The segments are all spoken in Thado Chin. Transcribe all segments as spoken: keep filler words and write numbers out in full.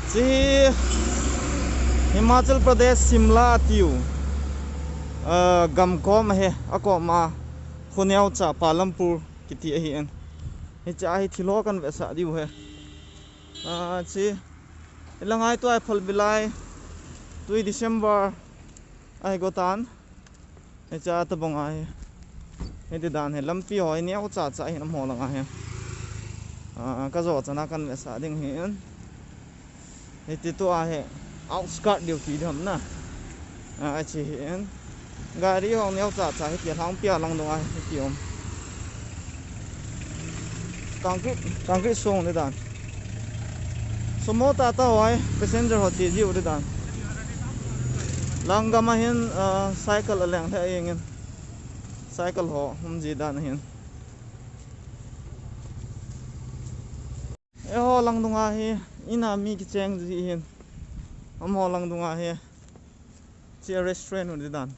Hiche hi Himachal Pradesh, Shimla atiu, ah, gamkom ahi, akom a kho neocha Palampur kiti ahin. Hiche a hi thilho kan vetsah diu ahi. Ah, hiche, ilang ai tua phalbi lai, tui December ahi gotan. Hiche a tabang ahi. Hiti dan hi lampi ho hi neocha cha hi amaho lang ahi. Ah, kajo chana kan vetsah ding ahin. Hiti tua hi outskirt diu ti diham na. Ah, hiche ahin. Gari ho neocha cha hiti Langpia lang dunga hiti um. Concrete, concrete song di dan. Sumo Tata ho hi passenger ho che jiu di dan. Lang gam a hin, ah, cycle aleng lheh jengin. Cycle ho um ji dan ahin. Eiho lang dunga hi, in a mi kicheng ji ahin. Amaho lang dunga hi, hiche restaurant u di dan.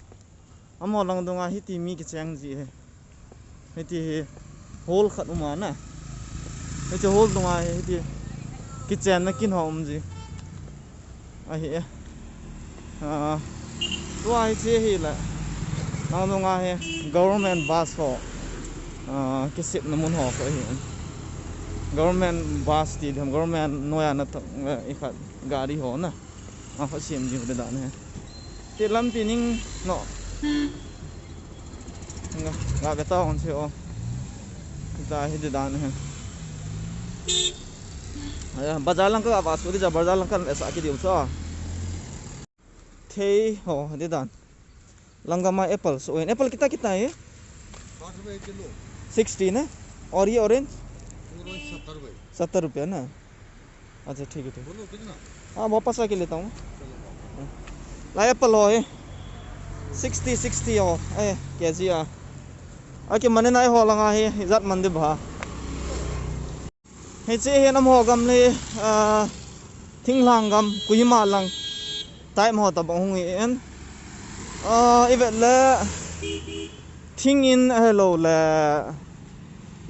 Amaho lang dunga hiti mi kicheng ji ahi. Hiti hi hall khat um ana. Hiti hall dunga hi, hiti kichenna kin ho um ji ahi e. Ah, tua hiche hi le, lang dunga hi government bus ho, ah, kisepna mun ho kho ahi. Government bus ti diham, government noiya natong, eh, ikhat gari ho na. Ah, kho sem ji di dan ahi. Ti lampi ning no. Nga, nga beta hon se o. Tua hi di dan ahi. Aya, bazar lang ka va su di ja, bazar lang kan vetsah kit diu chu. Thei ho, di dan. Lang gam a apple so, apple kitna kitna hai? साठ रुपए kilo. Sixty na? और ये orange? Orange सत्तर रुपए। सत्तर रुपया ना? अच्छा, ठीक है, ठीक है। बोलो कितना? हाँ, वापस आके लेता हूँ। चलो। Lai apple ho hi. Sixty, sixty ho. Eh, K G a. Akiman in eiho lang a hi, ijat man di ba. Hiche hi amaho gam le, ah, thinglhang gam, Kohima lang. Type ho tabang hung hi in. Ah, ivet le thing in ahilou le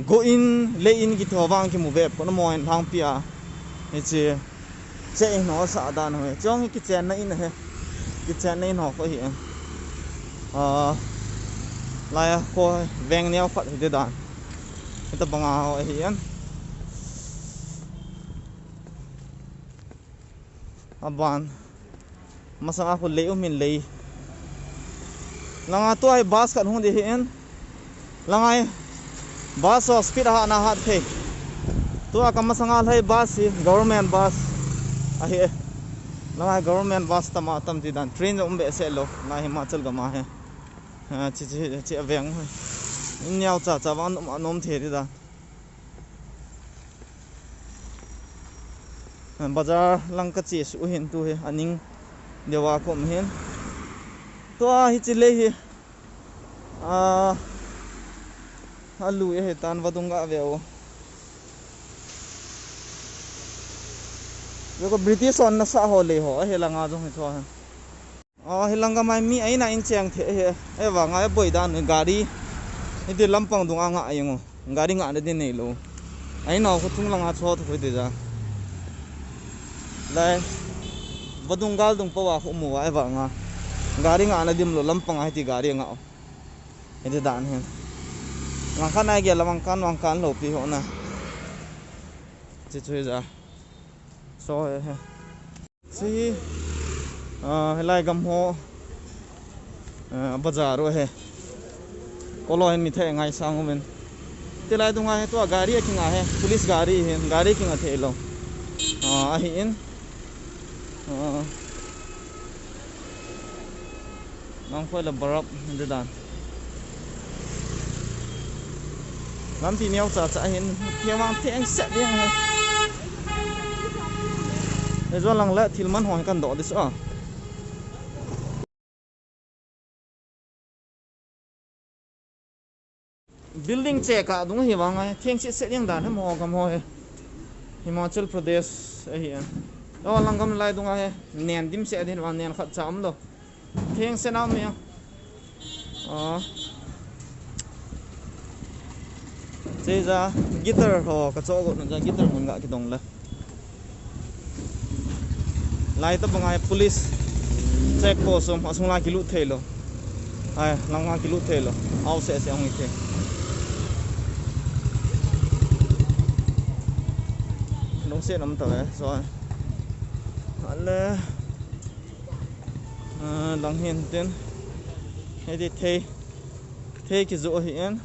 go in, lei in kiti ho vang kimu ve pon amaho in Langpia. Hiche che in ho sa dan ho. Chong hi kichenna in ahi. Kichenna in ho kho hi. Ah, lai a kho veng neo khat hi di dan. Hitabang a ho ahi in. Aban. Masang a khu lei um in lei. Langa tua hi bus khat hung di hi in. Langa hi bus ho speed a hat na hat thei. Tua ka masang a lhai bus hi government bus ahi e. Langa hi government bus tam a tam di dan. Train um behseh lou. Langa hi Himachal gam a hi. Ha, chi, chi, chi a veng. In neocha cha vang nom, nom thei di dan. Bazar lang ka che suh hin tu hi, aning deuva ka um hin. Tua hiche lei hi, ah, alui ahi tan vadung ga ve o. Ve ko British hon ana sah ho lei ho, ahi langa jong hi tua hi. Oh, hilang gamai mi aina in cheng thei hi. Ahivanga aboi dan gari. Hiti lampang dunga nga jeng o. Gari ngahna din neilou. Aina khu chung langa cho thu hiti ja. Lai. Vadung gal dung pawa khu mu va ahivanga. Gari ngahna dimlou lampang a hiti gari nga o. Hiti dan hi. Nga khan ai ge lamang kan wang kan lou pi ho na. Chi chu hi ja. So hi hi. Chi hi, ah, hilai gam ho, ah, bazar u ahi. Kolo hin mi thei ngai sang umin. Tilai dunga hi tua gari a kinga hi, police gari hin, gari kinga thei lou. Ah, ahi in. Ah. Nang khoi la barap hande dan. Lampi miau cha cha hin, hiamang theng set ding hi. Ejon lang le thil man ho kan doh dis a. Building che ka dung hi vang ai, theng set set ding dan hi mo gam ho hi. Himachal Pradesh ahi a. Lo lang gam lai dunga hi, nen dim set din vang nen khat cha um lo. Theng se nau mi a. Ah. Che ja guitar ho ka cho go na ja guitar mun ga kidong la. Lai ta bang ai police check post um, asung la kilut thei lou. Ai, lang la kilut thei lou. Au se se hung thei. Nung se nam ta ve, so. Ale. Ah, lang hin tin. Hei di thei. Thei kizu hi en.